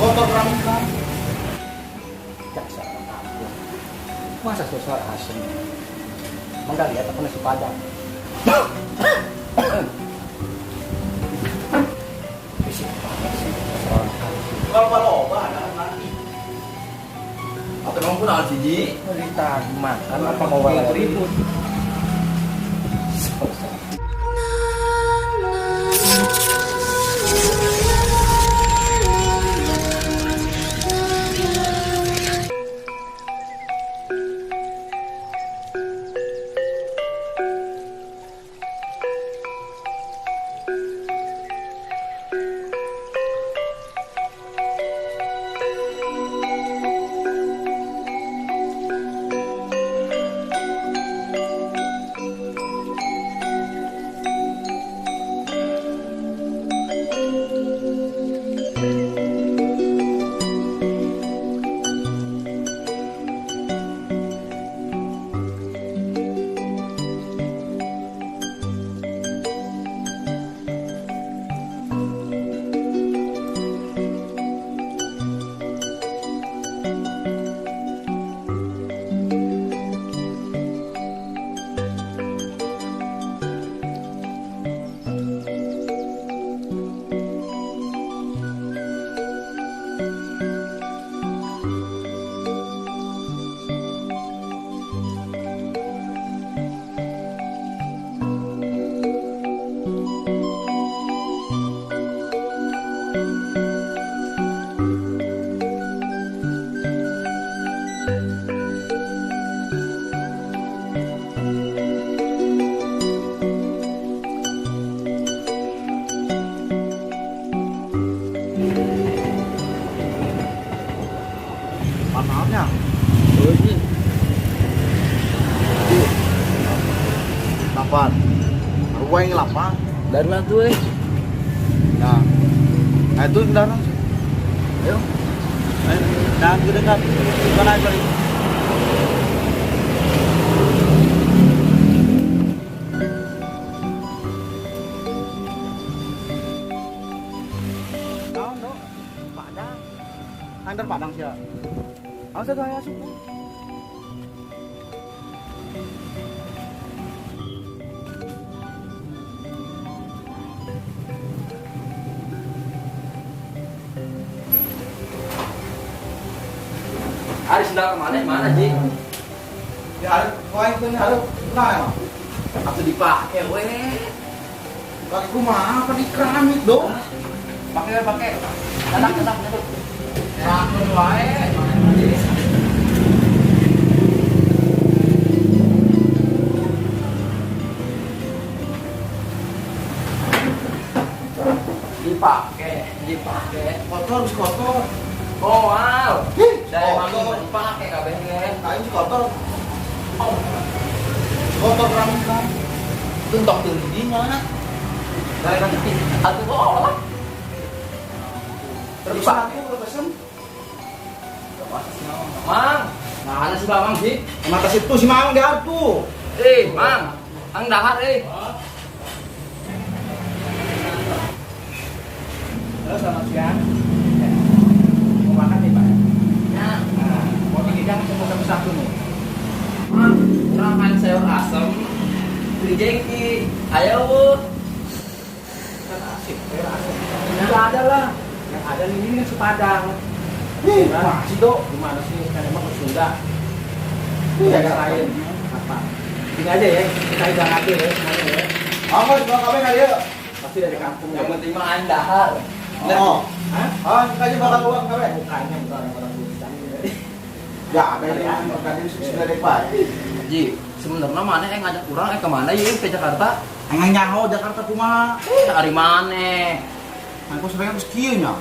Kotor keramikan. Jaksa orang kampung. Masa sosok asem? Emang gak lihat aku nasi padang. Berisik banget sih orang kampung. Kalau kalau obat ada lagi. Atau emang pun harus siji. Mau ditagih makan apa mau ribut? Sosok. Maafnya. Oh, Ji. Dapat. Baru yang lapang. Dari lah tuh, eh. Nah. Nah itu kendaraan. Ayo. Ayo. Jangan kedekat. Bukan aja balik. Naon, Dok? Padang. Antar Padang sih ya. Awas ada asup. Ari sendal kemana? Mana, Ji? Ya, ada koin tuh ada. Nah, emang. Atau dipakai, weh. Pakai kumaha apa di keramik, Dok? Pakai, pakai. Dadak, dadak, dadak. Rakun wae. Ji. Dipakai, dipakai. Kotor, harus kotor. Oh, wow. Ih, Dari mami kotor. dipakai kabeh ge. Kain sih kotor. Oh, Kotor keramik kan. tuntok tuh. Di mana? Dari kan atuh oh lah. Terus Dipakai. aku udah pesen. Mang, mana sih Bang sih? Mata situ si Mang di tuh. Eh, Mang, ang dahar eh. Halo, selamat siang. Ya. Mau makan nih, Pak? Nah, Nah, mau dihidang semua satu-satu nih. Mang, urang makan sayur asem. Beli jengki. Ayo, Bu. Kan asik, sayur asem. Nggak ada lah. Yang ada ini nasi padang. Ih, Nah, masih Dok. gimana sih? Kan emang ke Sunda. Iya, Yang lain apa? Ini aja ya, kita hidang aja ya semuanya ya. Apa sih kabeh kali ya? Pasti dari kampung Yang ya. penting mah ang dahar. Oh. Hah? Ah, kita aja bakal uang kabeh. Mukanya muka orang-orang Sunda. Ya, ada yang makan ini sudah dek Pak. Ji, sebenarnya mana yang ngajak urang kemana ya ke Jakarta? Engang nyaho Jakarta kumaha? Eh, ari mana? Aku sebenarnya geus kieu nya.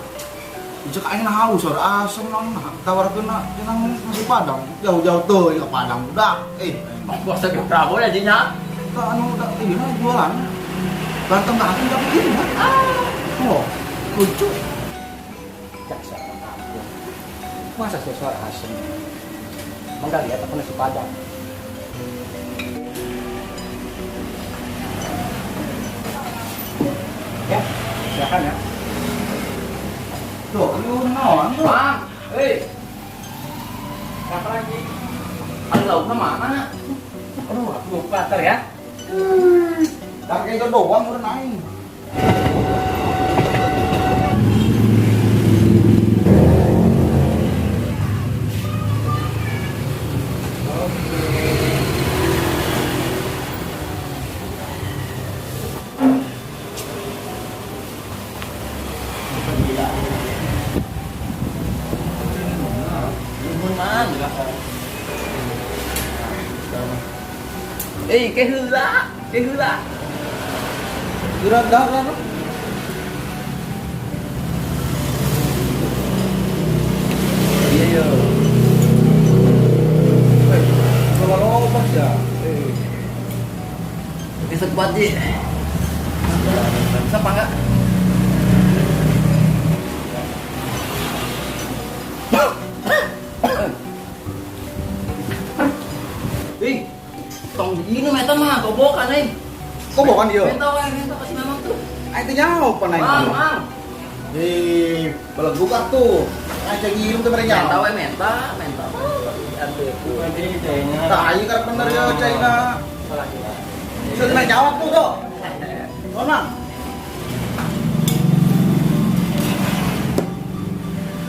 Cek aing nah haus sor asem naon nah tawarkeun na cenah nasi Padang. Jauh-jauh tuh ke Padang budak. Eh, Oh, bos ke Prabowo ya Ji nya. tak anu udah ini mah jualan. Ganteng ganteng tapi gini kan. Oh, lucu. Jaksa orang kampung. Masa sosok asem? Emang nggak lihat aku nasi padang. Ya, silakan ya. Tuh, lu naon tuh? Mang, hei. Apa lagi? Ada lauknya mana? Aduh, aku lupa ntar ya. Dah kayak itu doang udah aing. Nuhun mang. Eh, ke heula, ke heula. Kira dah kan. Iya yo. Kalau obat ya. Bisa kuat Ji. Bisa apa enggak? Ih, tong diinum eta mah gobokan euy. Kok bukan dia? Menta wae, menta kasih mamang tuh. Aing teh nyaho pa naik. Mang, mang. Eh, beleguk atuh. Aing teh ngium teh mere Menta nyaho. wae menta, menta. Aduh. Tah ieu karep bener ya China. Bisa kena jawab tuh, tuh. Nona.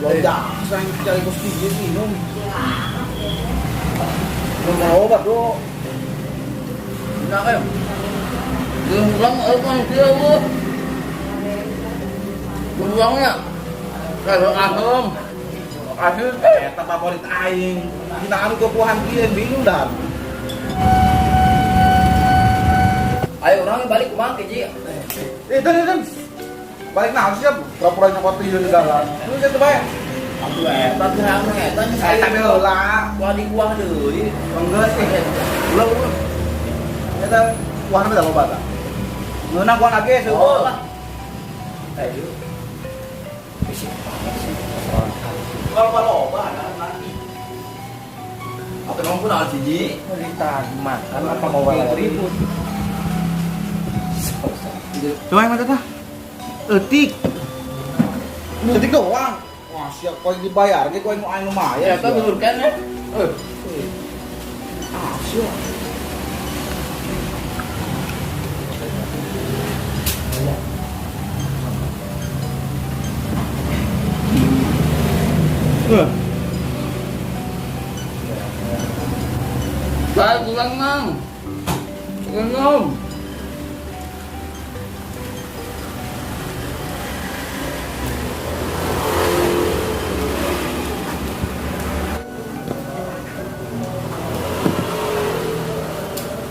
Lonjak, saya cari bos tinggi minum. Belum mau obat, bro. Nah, kayo. Yung lang ako ang tiyo mo. Ulangnya. Kalau atom. Akhir Eta favorit aing. Kita anu kepuhan kieu bingung dah. Ayo orang balik kumaha ke Ji. Eh, dan dan. Balik nah siap. Pura-pura nyokot tidur di dalam. Lu jatuh bae. Atuh eta teh anu eta nya Saya tak heula. Kuah di kuah deui. Enggak sih. Ulah ulah. Eta kuahna beda loba tah. Ngeunah kuah lagi Oh seueur. lah. Ayo. Fisik banget sih. Orang Kalau loba ada nanti. Atau nong pun naon sih Ji? Mau ditagih makan apa mau ribut? Coba yang mana tah? Eutik. Eutik doang. Wah, siap kau yang dibayar ge kau yang aing lumayan. Eta dulur kan ya. Eh, Ah, siap. Eh, balik pulang mang. Minum.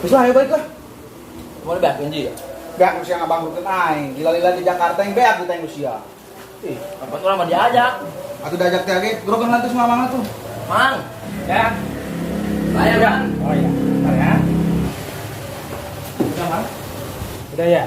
Wis lah, ayo balik lah. Mau dibeakeun Ji? Beak usia ngabangkrutkeun aing. Gila-gila di Jakarta yang beak kita yang usia. Ih, apa tuh orang mah diajak. Atuh diajak teh ge grogen lantus mamangna tuh. Mang, Ya. bayar Mang. Oh iya, bentar ya. Udah, Mang? Udah ya?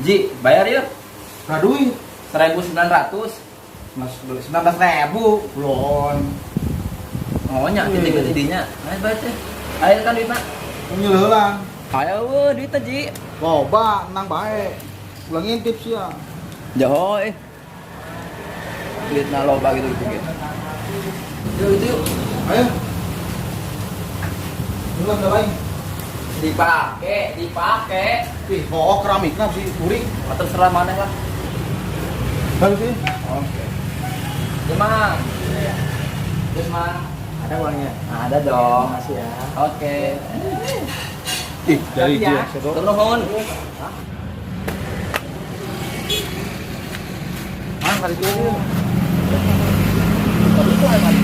Ji, bayar yuk. Berapa duit? 1900. Mas 19.000 belum. Oh nya, titik Hmm. titiknya. Nah, bayar teh. Ayo kan duitna. Nyeleulang. Ayo eueuh duitna Ji. Loba nang bae. Ulang ngintip sih ya. Jauh eh. Duitna loba gitu gitu gitu. Yuk itu yuk. Ayo. Ulang dah lain. Dipake, dipake. Ih, oh keramikna sih kuring. Atau terserah maneh lah. Bagus sih. Oke. Ya, Mang. Terus, Mang. Ada uangnya? Ada dong. Makasih ya. Oke. Ih, dari ya. dia. Nuhun. Mang kali itu. Tapi kok emang